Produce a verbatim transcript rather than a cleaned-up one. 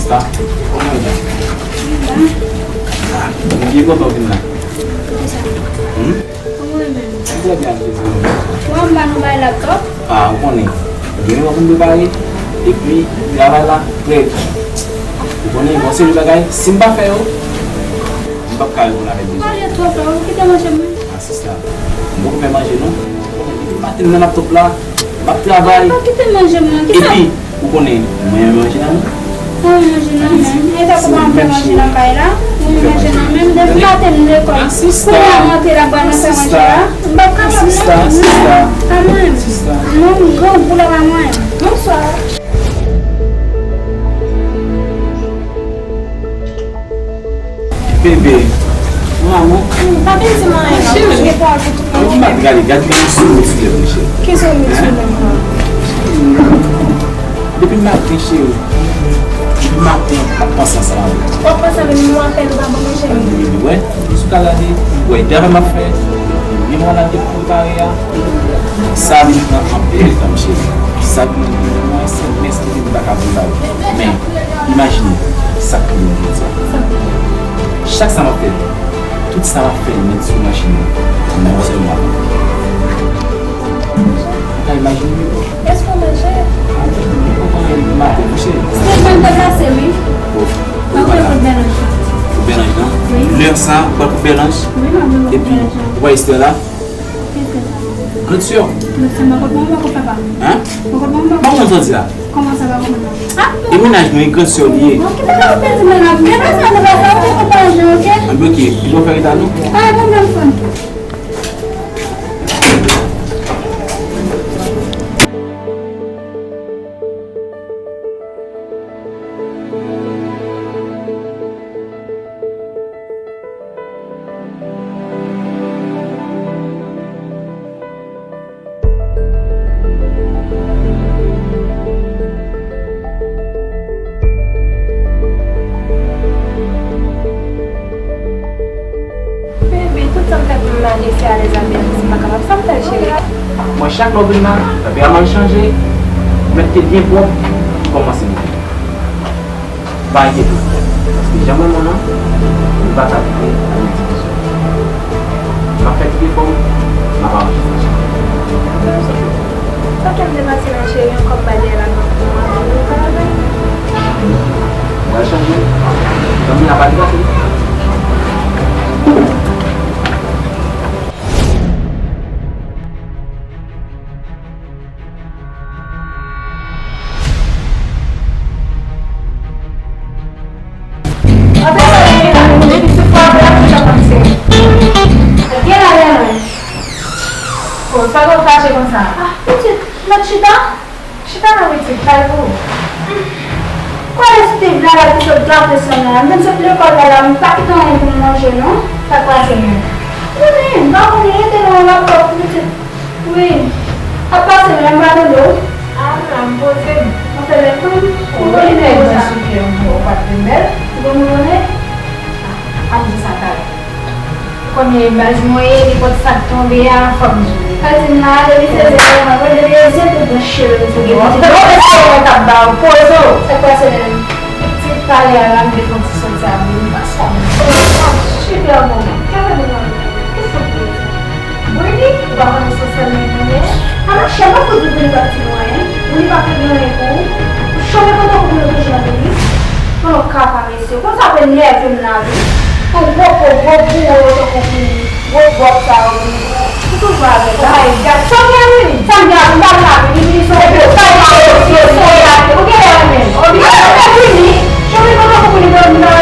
Sa, kòman w ye? Mwen byen kontan w vin la. Poukisa? Hmm? Kòman w ye menm? Mwen trè byen, Jezi. Mwen, m ba nou bay laptop. Ah, ou konnen. Gen yon pou m prepare. Epi, travay la, prè. Ou konnen, yon seri de bagay. Si m pa fè yo, m p ap ka reponn avèk bizwen. Pale twòp la, ou kite manje m. Ah, sista, m poko fè manje non. Depi maten nan laptop la, m ap travay. Pa kite manje m nan, kisa? Epi, ou konnen, mwen renmen manje nan men. Ou renmen manje nan men. E tankou pa m fè manje nan kay la, ou renmen manje nan men. Depi maten m lekòl. Kounye a m antre la, m pral nan fè manje la. M p ap kapab non. Sista, sista. Kanmenm. Sista. Non, m grangou la pa mwen. Bonswa. Bebe, mwen amou. Pa vin di m anyen non, cheri. Mwen ki m ap gade, gade yon sou mwen sou lèv mwen cheri. Ki sou mwen sou lèv mwen? Depi maten cheri. Depi maten, m ap panse ansanm avè w. W ap panse avè m, mwen apèn ou pa ban mwen cheri. Bebe, wè, sou ka gade, wè, travay m ap fè, bebe, mwen la depi prepare a. Sa vin pran anpil tan m cheri. Sa vin anpil tan, mwen se mès ki vin pa ka vin ba w. Men, imajine sa k rive m jodi a. Chak sa m ap fè, tout sa m ap fè nèt sou machin nan, nan yon sèl mwa. Ou ka imajine wi. Èske w manje? Mwen pa manje maten non cheri. Se mwen k deplase wi. Mwen konnen kote bèlanj lan. Kote bèlanj lan? Wi. Lè sa, ou pral kote bèlanj? Wi, mwen konnen kote bèlanj lan. Epi, ou wè Esther la? Ki Esther sa? Claude Sœur. Claude Sœur, mwen pa konprann, mwen pa konn papa. Hein? Mwen pa konprann, mwen pa konprann. Kòman sa pa konprann? Ah, e mennaj nou, e gran sè w li ye. Bon, kite sa ou te di, men la, men pa sa, men pa sa, ou te konprann, ok? Ah, ok, li pa fè reta non? Pa gen pwoblèm, frè m. Bebe, tout sa m fè pou m mache se alèz avè l, si m pa kapab, sa m fè l, cheri? Mwen, chak lè w vin la, epi a m al chanje, mèt te byen pwòp, kòmanse mete. Pa enkyete w, paske jan mwen menm nan, m pa ka kite anyen divizyon. M ap fè tout efò m, m ap aranje sa. Sa fè m depase la, cheri, yon kòb bay dèyè la, m ap pran avan nou travay. Mwen chanje. Zanmi a pa depase. Sa w fache konsa? Ah, pitit, mèt chita. Chita la pitit, bay pou ou. Kwè si te vle al ap sot gate san la, m te sot lekòl la la, m pa kite anyen pou m manje non. Sa k pase menm? Konnen, m pa konnen, rete nan laptòp pitit. Wi. Ap pase menm, m pa tande w. Ah, m la, m poze m. Ou fè lèt fanm? Ou konn lè mwen soufle yon jou, ou pa t vin bèl. Ou konn konnen? Ah, ap di sa talè. Konnen baz mwen ye, nenpòt sa k tonbe a, fò m jere. Sa di m la, depi sezè, mwen konn depi zen tout branch cheve m sou gen. Bon, bon, bon, mwen t ap ba w poze w. Sa k pase menm? Ti talè a la, m te fè yon ti soti a, m vin pase. Sipè bon. Kè fè moun nan. Ki sa k pase? Britney, ou pa konnen se sèl mwen konnen. A machè, pa fout di Britney pa t di nou anyen. Britney pa fè anyen pou ou. Ou chome kote ou pou nou toujou nan peyi. Yon ka pa mesye. Konsa w ap enève m la wi. Yon gwo po, gwo bouro tankou Britney. Gwo bòb sa yo Britney. Ou toujou avè l. Ay, gad sa w gen wi. Sa m gen avè l la wi. Britney se yon gwo. Sa w gen avè l wi. Ou gen lè renmen l. Ou gen lè renmen l. Chome kote ou pou Britney.